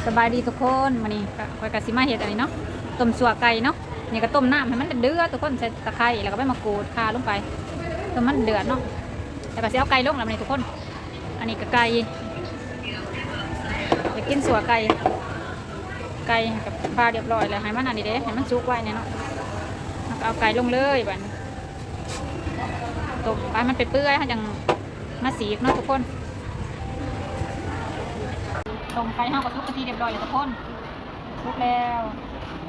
ສະບາຍດີທຸກຄົນ ມື້ນີ້ກະ ຂ້ອຍກະຊິມາເຮັດອັນນີ້ເນາະ ຕົ້ມຊົ່ວໄກ່ເນາະ. ນີ້ກະຕົ້ມນ້ຳໃຫ້ມັນເດືອດໆ ທຸກຄົນ ໃສ່ຕະໄຄ ແລ້ວກະໃບມະກູດ ຂ່າລົງໄປ ຕົ້ມໃຫ້ມັນເດືອດເນາະ ແລ້ວກະຊິເອົາໄກ່ລົງແລ້ວບາດນີ້ທຸກຄົນ. ອັນນີ້ກະໄກ່ ຢາກກິນຊົ່ວໄກ່ ໄກ່ກະຜ່າລຽບຮ້ອຍແລ້ວ ໃຫ້ມັນອັນນີ້ເດ້ ໃຫ້ມັນສຸກໄວແດ່ເນາະ ແລ້ວກະເອົາໄກ່ລົງເລີຍບາດນີ້. ຕົ້ມໄປໃຫ້ມັນເປື່ອຍໆ ເຮົາຈັ່ງມາສີກເນາະທຸກຄົນ. ຕົ້ມໄກ່ເຮົາກະສຸກເປັນທີ່ລຽບຮ້ອຍແລ້ວທຸກຄົນ ສຸກແລ້ວ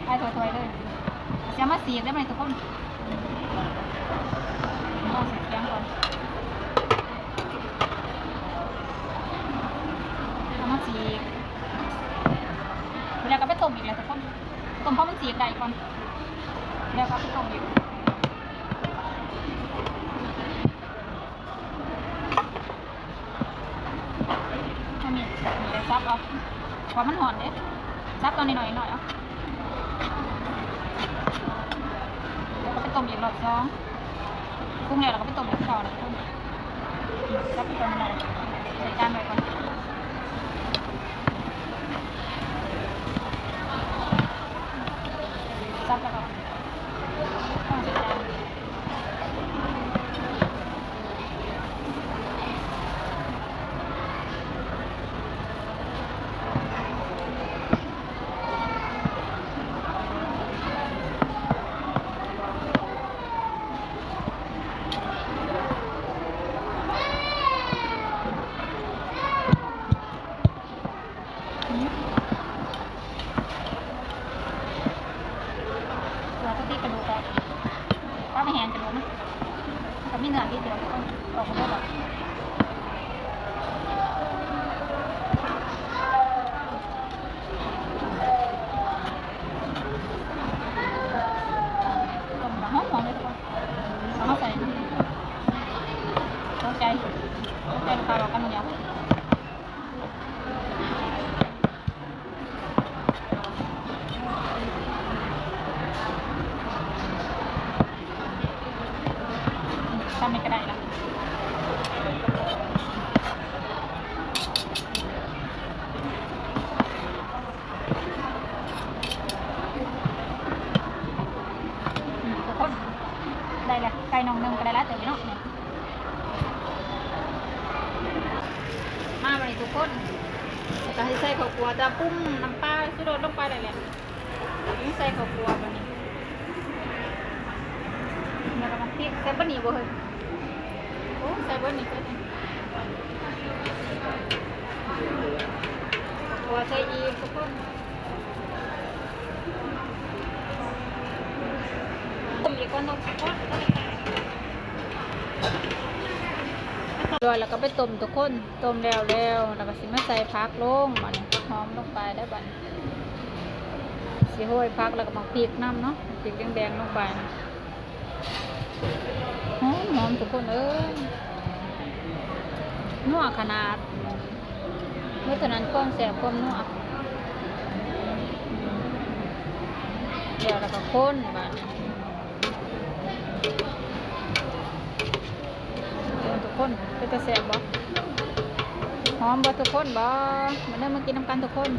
ໄປຖ້ວຍໆເລີຍ. ຊິເອົາມາສີກໄດ້ບາດນີ້ທຸກຄົນ ເອົາໃສ່ຖຽງກ່ອນ ເອົາມາສີກ ແລ້ວກະໄປຕົ້ມອີກແຫຼະທຸກຄົນ ຕົ້ມພໍມັນສີກໄດ້ກ່ອນ ແລ້ວກະໄປຕົ້ມອີກ. ອັນນີ້ ນີ້ແຫຼະ ສັບເອົາ ເພາະວ່າມັນຮ້ອນເດ້ ສັບຕອນນ້ອຍໆ ນ້ອຍໆ ເອົາ ແລ້ວກະໄປຕົ້ມອີກຮອບສອງ ປຸງແລ້ວ ແລ້ວກະໄປຕົ້ມອີກຄືເກົ່ານະທຸກຄົນ. ສັບຕອນນ້ອຍໆ ໃສ່ຈານໄວ້ກ່ອນ ສັບແລ້ວກະ ຕົວຕົວທີ່ກະດູກອອກ ປະໄປແຫງກະດູກມັນ ກະມີເນື້ອຕິດຢູ່ ອອກມາເບິດແລ້ວ. ຕົ້ມກະຫອມໆ ເລີຍທຸກຄົນ ເອົາມາໃສ່ ຕົກໃຈ ຕົກໃຈລູກຄ້າເວົ້າກັນດຽວ. ຊຳນີ້ກະໄດ້ລະ ທຸກຄົນ ໄດ້ລະ ໄກ່ໜ່ອງໜຶ່ງກະໄດ້ຫຼາຍເຕີບຢູ່ເນາະ. ມາບາດນີ້ທຸກຄົນ ກະໃຫ້ໃສ່ເຂົ້າຂົ້ວ ແຕ່ປຸງນ້ຳປາຊູລົດລົງໄປໄດ້ແລ້ວ ໃສ່ເຂົ້າຂົ້ວບາດນີ້ ແລ້ວກະໝາກພິກ ໃສ່ບາດນີ້ບໍ່ເຮີ້ຍ ໂອ້ ໃສ່ເບິດນີ້ ໃສ່ເບິດນີ້ ເຂົ້າຂົ້ວໃສ່ອີກທຸກຄົນ. ແລ້ວກະໄປຕົ້ມທຸກຄົນ ຕົ້ມແລ້ວແລ້ວ ແລ້ວກະຊິມາໃສ່ຜັກລົງບາດນີ້ ຜັກຫອມລົງໄປໄດ້ບາດນີ້ ຊິໂຮຍຜັກແລ້ວກະໝາກພິກນຳເນາະ ໝາກພິກແດງໆລົງໄປ ຫອມໆ ທຸກຄົນເອີຍ ນົວຂະໜາດ ເບິດເທົ່ານັ້ນ ຄວາມແຊບຄວາມນົວ ແລ້ວ ແລ້ວກະຄົນບາດນີ້ ທຸກຄົນ ເປັນຕາແຊບບໍ່ ຫອມບໍ່ທຸກຄົນບໍ່ ມາເດີມາກິນນຳກັນທຸກຄົນ.